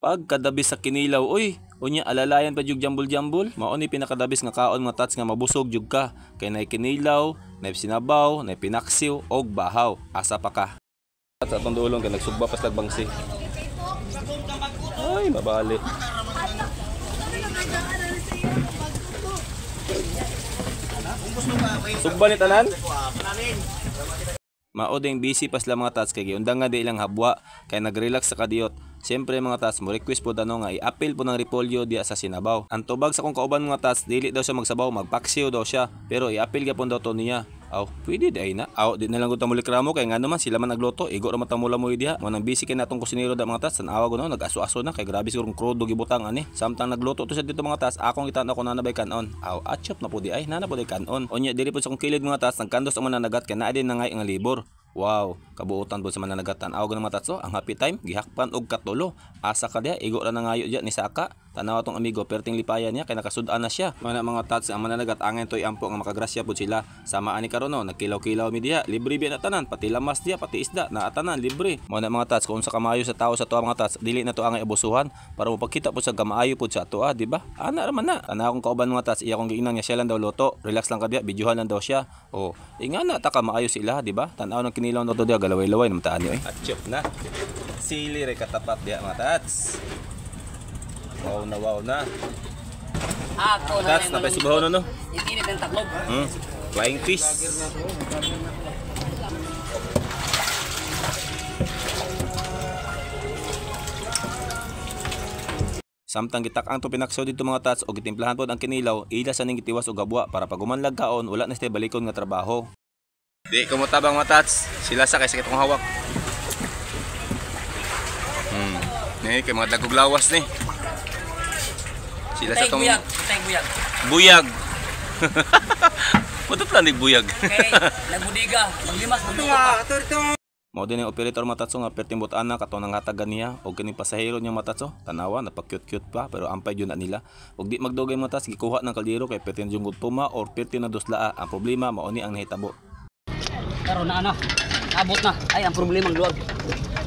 Pagkadabis sa kinilaw, uy. Unya alalayan pa jug jambol-jambol. Mao ni pinakadabis nga kaon, mga tats, nga mabusog jug ka. Kay nay kinilaw, nay sinabaw, nay pinaksiw og bahaw. Asa pa ka? At sa atong dulong kay nagsugba pa slag bangsi. Ay, mabali. Sugba ni tanan? Mao ding busy pa sila, mga tats, kay giundang nga di ilang habwa kay nagrelax sa kadiyot. Siyempre, mga tats, mo request po dano nga i-appeal po ng repolyo diya sa sinabaw. Ang tubag sa akong kauban, mga tats, dili daw siya magsabaw, magpaksiw daw siya. Pero i-appeal gyapon daw to niya. Aw, pwede di ay na. Aw, di na lang gud ta mulikramo kay ngano man sila man nagluto, igo ra man ta mula diha. Mo nang busy kay natong kusinero da, mga tats, tan-awa ko no, nag-aso-aso na kay grabe siguro krudo gibutang ani. Samtang nagluto to siya dito, mga tats, akong gitan ako nana bay kanon. Aw, atchop na po di ay, nana po di kanon. Unya diri po sa akong kilid, mga tats, nagkandos ang mananagat kay naa din nangay nga libor. Wow, kabuotan po sa mananagat. Tan-aw ng mga tats, oh, ang happy time, gihakpan og katulo. Asa ka diha, igo ra nangayo diya ni saka. Tanawa tong amigo, perting lipayan niya kay nakasud-an na siya. Mana mga tats, ang mananagat angay toy ampo nga makagrasya pud sila. Sama ani karon no, nagkilaw-kilaw mi diha, libre biya na tanan, pati lamas diha, pati isda, naa tanan libre. Mao na, mga tats, kung sa kamayo sa tao sa tuwa, mga tats, dili na to angay abusuhan para mapakita pud sa gamaayo pud sa atoa, di ba? Ana ra man na. Tanaw akong kauban, mga tats, iya kong giingnan nga siya lang daw luto. Relax lang ka diha, videohan lang daw siya. Oh, ingana ta ka maayo sila, di ba? Tan-aw ng kinilaw na to diha, galaway-laway naman taan niyo eh. Atchop na. Sili re katapat diha, mga tats. Wow na wow na. Ako na Tats, napay subaho no no. Itinit ng taklob. Flying fish. Samtang gitak-ang to pinakso dito, mga tats, o gitimplahan pod ang kinilaw, ila sa ning gitiwas og gabwa para pag humanlag kaon wala na sila balikon nga trabaho. Di ko motabang, mga tats, sila sa kay sakit akong hawak. Ni kay mga dagog lawas ni. Sila sa Tay tong buyag, tay buyag. Buyag. Mutot lang ni buyag. Kay nagbudiga, maglimas magluto pa. Mao din ang operator, mga tats, nga perting but-ana katong nangatagan niya og kining pasahero niya, mga tats. Tanawa napa-cute-cute pa pero ampay jud na nila. Og di magdugay, mga tats, gikuha ng kaldero kay perting jud tuma or perting na duslaa. Ang problema mao ni ang nahitabo. Karon na ana. Abot na. Ay, ang problema ang luwag.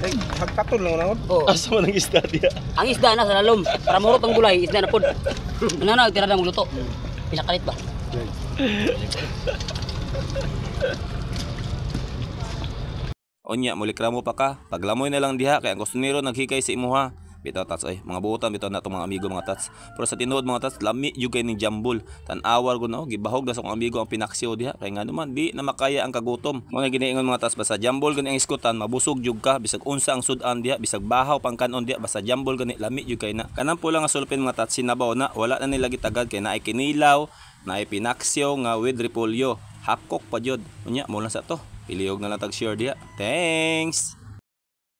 Ay, hagkatol lang na. Oh. Asa man ang isda diya? Ang isda na sa lalom. Para murot ang gulay, isda na pod. Ano na, tira na magluto. Pinakalit ba? Unya mulikramo pa ka, paglamoy na lang diha kay ang kusinero naghikay sa imuha. Bitaw, tats, ay mga buotan bitaw na itong mga amigo, mga tats. Pero sa tinuod, mga tats, lami jud kay ning jambol. Tan-awar ko no, gibahog na sa akong amigo ang pinaksiw diha kay ngano man di na makaya ang kagutom. Mo na giniingon, mga tats, basta jambol gani ang iskutan, mabusog jud ka bisag unsa ang sud-an diha, bisag bahaw pang kanon diha, basta jambol gani lami jud kay na. Kanang pula nga sulpin, mga tats, sinabaw na, wala na nila gitagad kay naay kinilaw, naay pinaksiw nga with repolyo. Half cook pa jud. Unya mo lang sa to. Pilihog na lang tag share diha. Thanks.